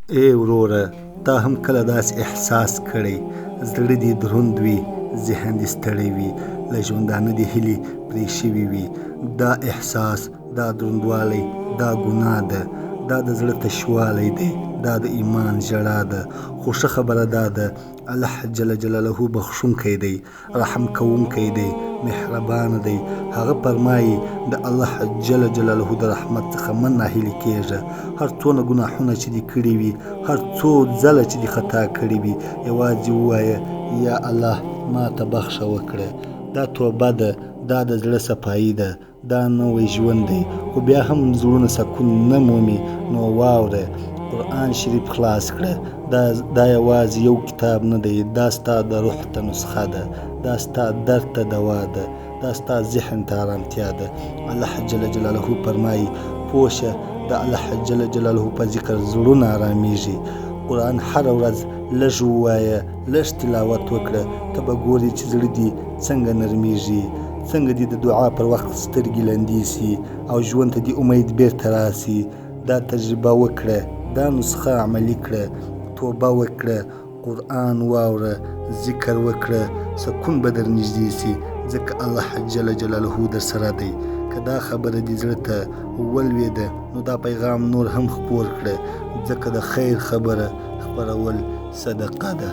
ای وروره تا هم کله داسې احساس کړی، زړه دې دروند وي، ذهن دې ستړی وي، له ژوندانه دې هیلې پرې شوي وي. دا احساس، دا دروندوالی، دا ګناه ده، دا د زړه تشوالی دی، دا د ایمان ژړا ده. خو ښه خبره دا ده، الله جل جلاله بخښونکی دی، رحم کوونکی دی، مهربان دی. هغه فرمایي، د الله جل جلاله د رحمت څخه مه ناهیلي کېږه. هر څونه ګناهونه چې دې کړي وي، هر څو ځله چې دې خطا کړې وي، یوازې ووایه، یا الله ما ته بخښه وکړه. دا توبه ده، دا د زړه صفايي ده، دا نوی ژوند دی. خو بیا هم زړونه سکون نه مومي، نو واوره، قرآن شریف خلاص کړه. دا دا یوازې یو کتاب نه دی، دا ستا د روح ته نسخه ده، دا ستا درد ته دوا ده، دا ستا ذهن ته آرامتیا ده. الله جل جلاله فرمایي، پوه شه، د الله جل جلاله په ذکر زړونه آرامېږي. قرآن هره ورځ لږ ووایه، لږ تلاوت وکړه، ته به ګورې چې زړه دې څنګه نرمېږي، څنګه دې د دعا پر وخت سترګې لندې شي او ژوند ته دې امید بېرته راشي. دا تجربه وکړه، دا نسخه عملي کړه، توبه وکړه، قرآن واوره، ذکر وکړه، سکون به در نږدې شي، ځکه الله جل جلاله درسره دی. که دا خبره دې زړه ته ولوېده، نو دا پیغام نور هم خپور کړه، ځکه د خیر خبره خپرول صدقه ده.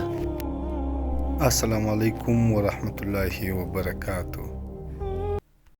السلام علیکم ورحمت الله وبرکاته.